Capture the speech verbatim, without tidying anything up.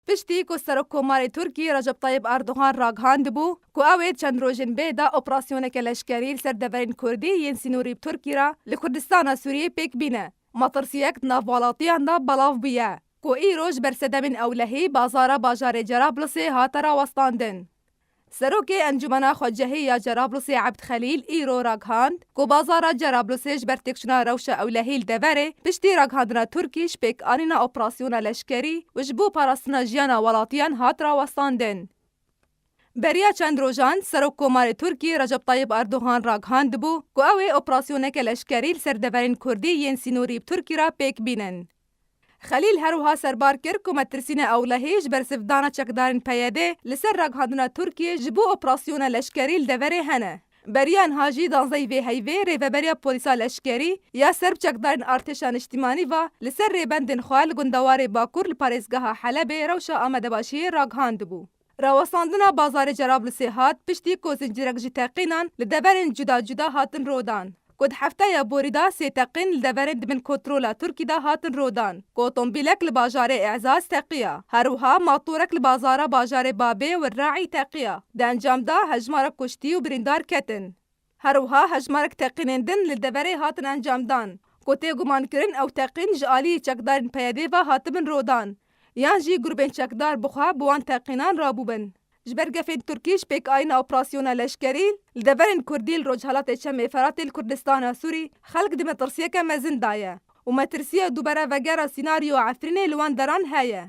Piştî ku Serokkomarê Tirkî Recep Tayyip Erdogan ragihandibû ku ew ê çend rojên bê de operasyoneke leşkerî li ser deverên Kurdî yên sînorî bi Tirkî re li Kurdistana Sûriyê pêk bîne, metirsiyek di nav welatiyan de belav bûye ku îro ji ber sedemên ewlehî bazara bajarê Cerablusê hate rawestandin. Serokê Encûmena Xwecehî ya Cerablusê Ebd Xelîl îro ragihand ku bazara Cerablusê ji ber têkçûna rewşa ewlehî li deverê piştî ragihandina Tirkî ji pêkanîna operasyona leşkerî û ji bo parastina jiyana welatiyan hat rawestandin. Beriya çend rojan Serokkomarê Tirkî Recep Tayyip Erdogan ragihandibû ku ew ê operasyoneke leşkerî li ser deverên Kurdî yên sînorî bi Tirkî re pêk bînin. Xelîl her wiha serbar kir ku metirsîna ewlehî ji bersivdana çekdarên P Y D li ser ragihandina Tirkiyê ji bo operasyona leşkerî li deverê hene. Beriya niha jî danzdehî vê heyvê rêveberiya polîsa leşkerî ya ser bi çekdarên artêşa niştîmanî ve li ser rêbendên xwe li gundewarê Bakur li parêzgeha Helebê rewşa amadebaşiyê ragihandibû. Rawestandina bazarê Cerablusê hat piştî ku zincîrek ji teqînan li deverên cuda cuda hatin rodan. Ku di hefteya borî de sê teqîn li deverên di bin kontrola Tirkî de hatin rodan, ku otomobîlek li bajarê Îzaz teqiya. Her wiha matorek li bazara bajarê Babê û Raî teqiya. Di encam de hejmarek kuştî û birîndar ketin. Her wiha hejmarek teqînên din li deverê hatin encamdan, ku tê gumankirin ew teqîn ji aliyê çekdarên P Y D ve hatibin rodan, yan jî grûbên çekdar bi xwe bi wan teqînan rabûbin. Ji ber gefên Tirkî ji pêkanîna operasyona leşkerî li deverên Kurdî li Rojhelatê Çemê Feratê li Kurdistana Sûrî xelk di metirsiyeke mezin de ye û metirsiya dubare vegera sînaryoya Efrînê li wan deran heye.